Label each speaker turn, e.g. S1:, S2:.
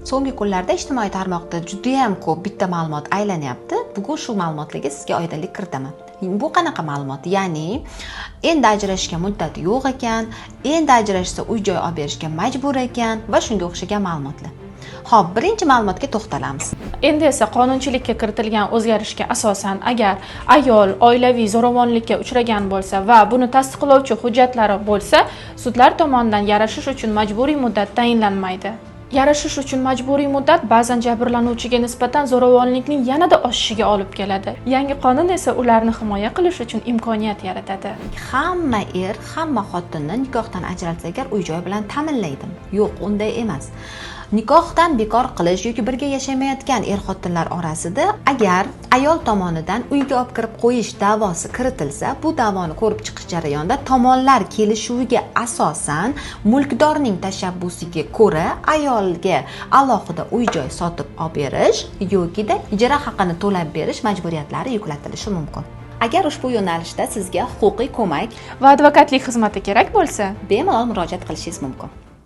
S1: So'nggi kunlarda ijtimoiy tarmoqda judayam ko'p bitta ma'lumot aylanyapti. Bugun shu ma'lumotlarga sizga oydinlik kiritaman. Bu qanaqa ma'lumot? Ya'ni endi ajrashishga muddat yo'q ekan, endi ajrashsa uy joy olib berishga majbur ekan va shunga o'xshagan ma'lumotlar. Xo'p, birinchi ma'lumotga to'xtalamiz.
S2: Endi esa qonunchilikka kiritilgan o'zgarishga asosan, agar ayol oilaviy zo'ravonlikka uchragan bo'lsa va buni tasdiqlovchi hujjatlari bo'lsa, sudlar tomonidan yarashish uchun majburiy muddat tayinlanmaydi. Yarashish uchun majburiy muddat ba'zan jabrlanuvchiga nisbatan zo'ravonlikning yanada oshishiga olib keladi. Yangi qonun esa ularni himoya qilish uchun imkoniyat yaratadi.
S1: Hamma er, hamma xotinni nikohdan ajralsa agar uy joy bilan ta'minlaydimi? Yo'q, unday emas. Nikohdan bekor qilish yoki birga yashamayotgan er xotinlar orasida agar ayol tomonidan uyga olib kirib qo'yish da'vosi kiritilsa, bu da'voni ko'rib chiqish jarayonida tomonlar kelishuviga asosan mulkdorning tashabbusiga ko'ra ayolga alohida uy joy sotib olib berish yokida ijara haqini to'lab berish majburiyatlari yuklatilishi mumkin. Agar ushbu yo'nalishda sizga huquqiy ko'mak
S2: va advokatlik xizmati kerak bo'lsa,
S1: bemalol murojaat qilishingiz mumkin.